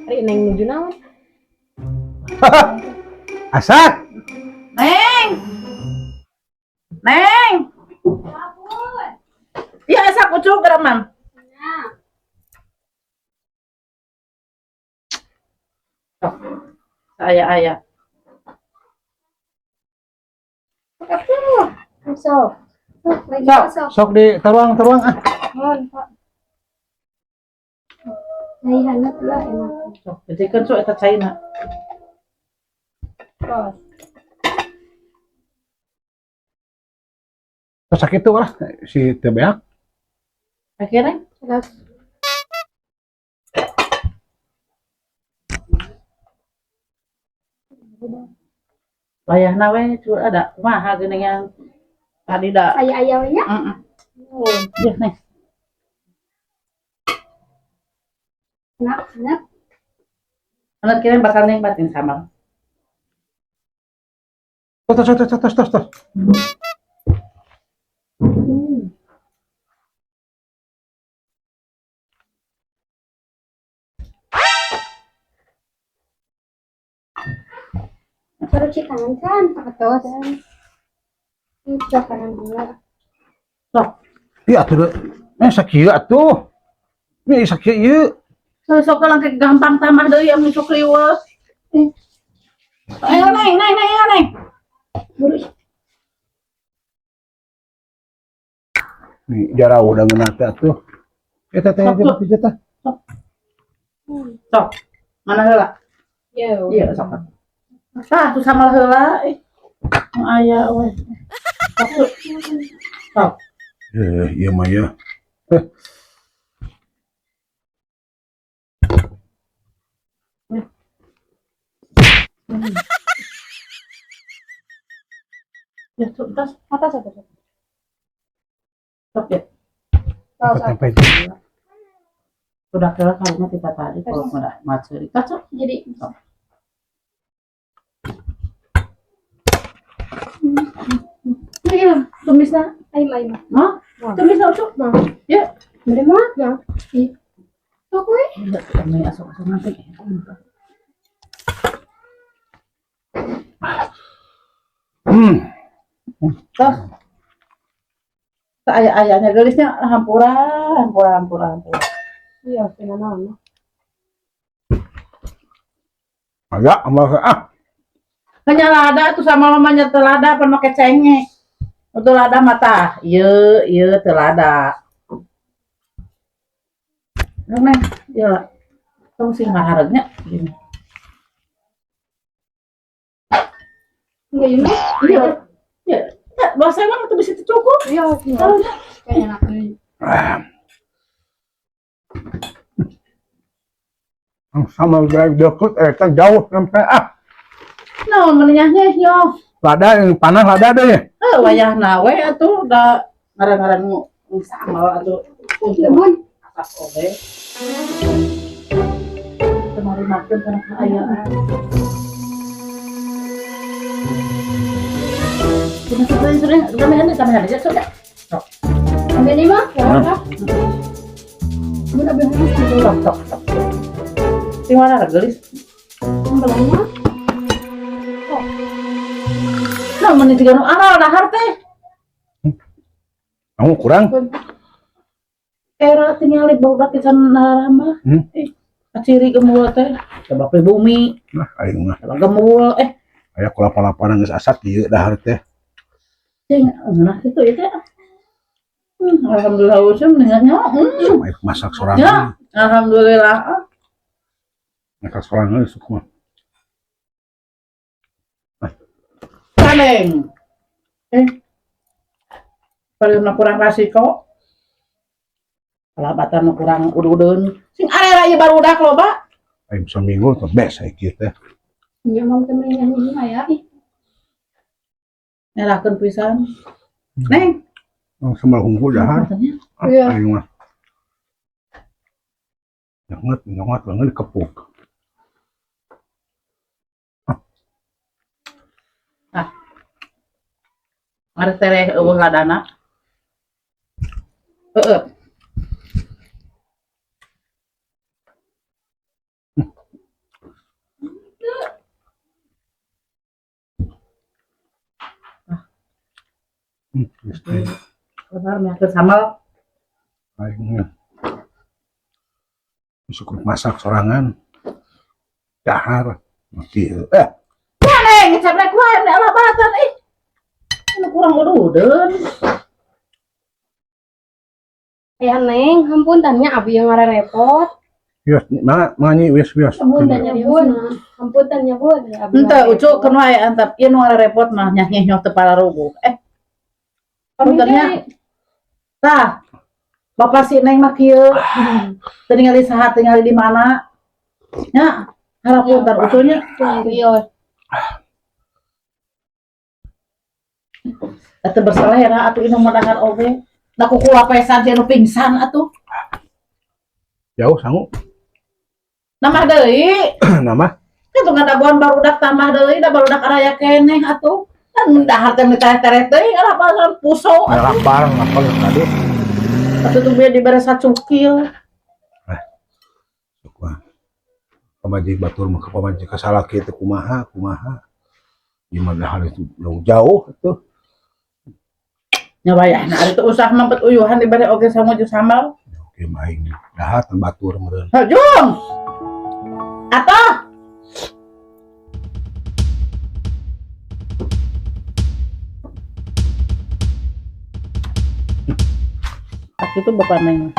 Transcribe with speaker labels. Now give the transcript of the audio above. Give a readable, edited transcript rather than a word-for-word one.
Speaker 1: Ari Neng nuju naon?
Speaker 2: Asak.
Speaker 3: Neng. Neng. Iya, asak ucuk gereman. Sok. Saya ayah.
Speaker 1: Sok. Sok, lagi
Speaker 3: Sok.
Speaker 1: sok.
Speaker 2: Sok di taruang-taruang ah.
Speaker 1: Mohon, Pak. Ai hangat lah enak.
Speaker 3: Sok, bejikeun sok eta caina.
Speaker 1: Tos.
Speaker 2: Terus sakit tuh lah si teu beak.
Speaker 3: Akhirnya
Speaker 1: Terus.
Speaker 3: Wayahna we cu ada kumaha geuning yang tadi da.
Speaker 1: Aya aya we nya.
Speaker 3: Heeh. Ya, Neng.
Speaker 1: Enak, enak.
Speaker 3: Anak kira bakal neng batin sama.
Speaker 2: Tos tos tos tos tos tos.
Speaker 1: Cuci tangan kan, atos. Cuci tangan dulu.
Speaker 3: Sok.
Speaker 2: Iya atuh. Eh sakieu atuh. Ini sakieu ieu.
Speaker 3: Sok sok lang gampang tambah deui anu sok riweuh. Ayo Neng, Neng, Neng, ayo Neng.
Speaker 1: Buru.
Speaker 2: Nih jarauh da ngeunah teh atuh. Eta teh
Speaker 3: Sok,
Speaker 2: teh teh teh.
Speaker 3: Sok. Mana heula?
Speaker 1: Yo.
Speaker 3: Iya, sok. Tah, tuh sama heula eh. Aya we. Sok. Sok.
Speaker 2: Eh, ieu mah ya. Eh.
Speaker 3: Ya, sok tas.
Speaker 1: Atas atas.
Speaker 3: Sok ya.
Speaker 1: Tos.
Speaker 2: Tempe.
Speaker 3: Udah kira kalinya kita tadi kalau udah macet. Tas sok.
Speaker 1: Jadi
Speaker 3: Sok. Iya, tumisna.
Speaker 1: Ayo ayo.
Speaker 3: Mah? Tumisna ucuk.
Speaker 1: Nah.
Speaker 3: Ya.
Speaker 1: Beri mah? Ya. Ih. Sok we.
Speaker 3: Kami asok-asok nanti. Tos. Aya-ayanya geulisnya hampura, hampura, hampura, hampura.
Speaker 1: Iya, cenah naon.
Speaker 2: Agak sama ah.
Speaker 3: Hanya lada tuh sama mamanya telada apa make cengek. Untuk lada mata, iya, iya telada. Neng, iya. Tong sih ngahareugnya gini.
Speaker 1: Enggak ini.
Speaker 3: Iya. Iya. Bahasa emang itu bisa cukup.
Speaker 1: Iya, iya. Kayaknya enak.
Speaker 2: Sama deket kan jauh sampai ah.
Speaker 3: Nah, meninyahnya yo.
Speaker 2: Lada yang panah lada deh.
Speaker 3: Eh, wayahna we atuh da ngaran-ngaran sama atuh.
Speaker 1: Bun.
Speaker 3: Atas oge. Kemarin makan karena keayaan. Sudah, sudah, sudah, sudah, sudah, sudah, sudah. Sok.
Speaker 1: Ambil ini mah. Ya. Bun ambil ini.
Speaker 3: Sok, sok, sok. Di mana gelis?
Speaker 1: Ambil mah.
Speaker 3: Nah, meni tiga nu aral dahar teh.
Speaker 2: Kamu kurang?
Speaker 3: Era tinggal barudak kisan narama. Eh, aciri gemul teh. Coba pribumi,
Speaker 2: Nah, aing mah.
Speaker 3: coba gemul eh.
Speaker 2: Aya kulapa-lapana geus asak ieu dahar teh.
Speaker 3: Cing, nah itu itu. Alhamdulillah usum dengannya.
Speaker 2: Masak sorangan.
Speaker 3: Ya, alhamdulillah.
Speaker 2: Masak sorangan sok mah.
Speaker 3: Kaneng. Eh. Paling kurang rasiko. Kalabatan kurang udud-udun. Sing arera ieu barudak loba.
Speaker 2: Aing saminggu teh bes aya kieu teh.
Speaker 1: Nya mau temen nyanyi mah ya. Ih,
Speaker 3: Nyalahkeun pisan. Neng.
Speaker 2: Sambal hungkul dahar.
Speaker 1: Iya.
Speaker 2: Aing mah. Nyangat, nyangat banget dikepuk.
Speaker 3: Ah. Mari tereh eueuh ladana. Heeh.
Speaker 2: Istri.
Speaker 3: Benar miakeun sambal.
Speaker 2: Aing. Syukur masak sorangan. Dahar. Mati. Eh,
Speaker 3: Neng, ngecebrek wae meni alabatan ih. Anu kurang udah.
Speaker 1: Ya Neng, hapunten nya abi yang ngarepot.
Speaker 2: Wios, mana mana wios wios.
Speaker 1: Hapunten nya Bun. Hapunten nya Bun. Abi
Speaker 3: Henteu
Speaker 1: ngarepot.
Speaker 3: Ucu keun wae antap ieu nu ngarepot mah nyah nyoh teu pararuguh. Eh,
Speaker 1: Puntennya.
Speaker 3: Tah. Bapak si Neng mah kieu. Teu ningali saha, ningali di mana. Nya, harap punten Ucunya.
Speaker 1: Iya.
Speaker 3: Atuh berselera atuh inung mah dahar oge. Da kuku lapesan si nu pingsan atuh.
Speaker 2: Jauh sangu.
Speaker 3: Nambah deui.
Speaker 2: Nama
Speaker 3: Kan tuh ngadagoan barudak tambah deui da barudak araya keneh atuh. Kan dahar teh tereh-tereh teuing arah puso atuh.
Speaker 2: Lapar, lapar tadi.
Speaker 3: Atuh tuh biar dibere sacukil.
Speaker 2: Wah. Pamajik batur mah ke pamajik ka salaki teh kumaha, kumaha. Gimana hal itu jauh jauh tuh.
Speaker 3: Nya wayahna ari teu usah mampet uyuhan dibere oge sangu jeung sambal.
Speaker 2: Oke, mah aing dahar tan batur meureun.
Speaker 3: Jung. Atuh. Itu bapak Neng.